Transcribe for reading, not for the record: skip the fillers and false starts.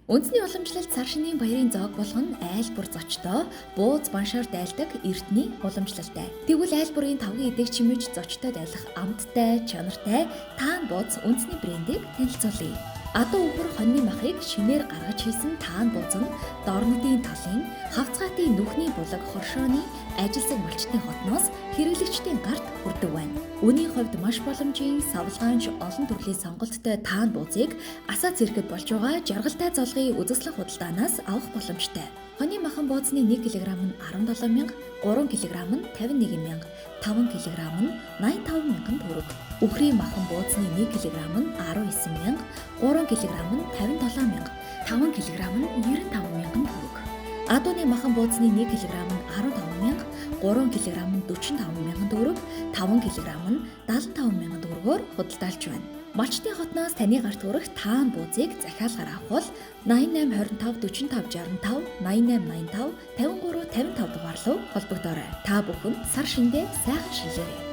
Үндэсний уламжлалт сар шинийн баярын зоог болгон айл бүр зочдоо бууз баншаар дайлдаг эртний уламжлалтай. Тэгвэл айл бүрийн тавгийн эдэг чимэж зочдтой дайлах амттай, чанартай таан бууз үндэсний брендийг танилцуулъя. Адуу үхэр хоньны махыг шинээр гаргаж хийсэн таан бууз нь дорнодын талын хавцгаатын нүхний булаг хоршооны ажилсаг малчдын хотноос хэрэглэгчдийн гарт хүрдэг байна. Үнийн хувьд маш боломжийн савлгаанч олон төрлийн сонголттой таан буузыг асаа цэргэд болж байгаа жаргалтай золгын үзэсгэлэн худалдаанаас авах боломжтой. Хоньны махан бууцны 1 кг нь 17 мянга, 3 кг нь 51 мянга, 5 кг нь 85 мянган төгрөг. Үхрийн махан бууцны 1 кг нь 19 мянга, 3 кг нь 57 мянга, 5 кг нь 95 мянган төгрөг. Адууны махан бууцны 1 кг нь 15 мянга, 3 кг нь 45 мянган төгрөг, 5 кг нь 75 мянган төгрөгөөр худалдаалж байна. Малчдын хотноос таны гарт хүрэх таан буузыг захиалгаар авах бол 88 25 45 65 88 85 53 55 дугаар руу холбогдоорой. Та бүхэн сар шиндээ сайхан шилээрэй.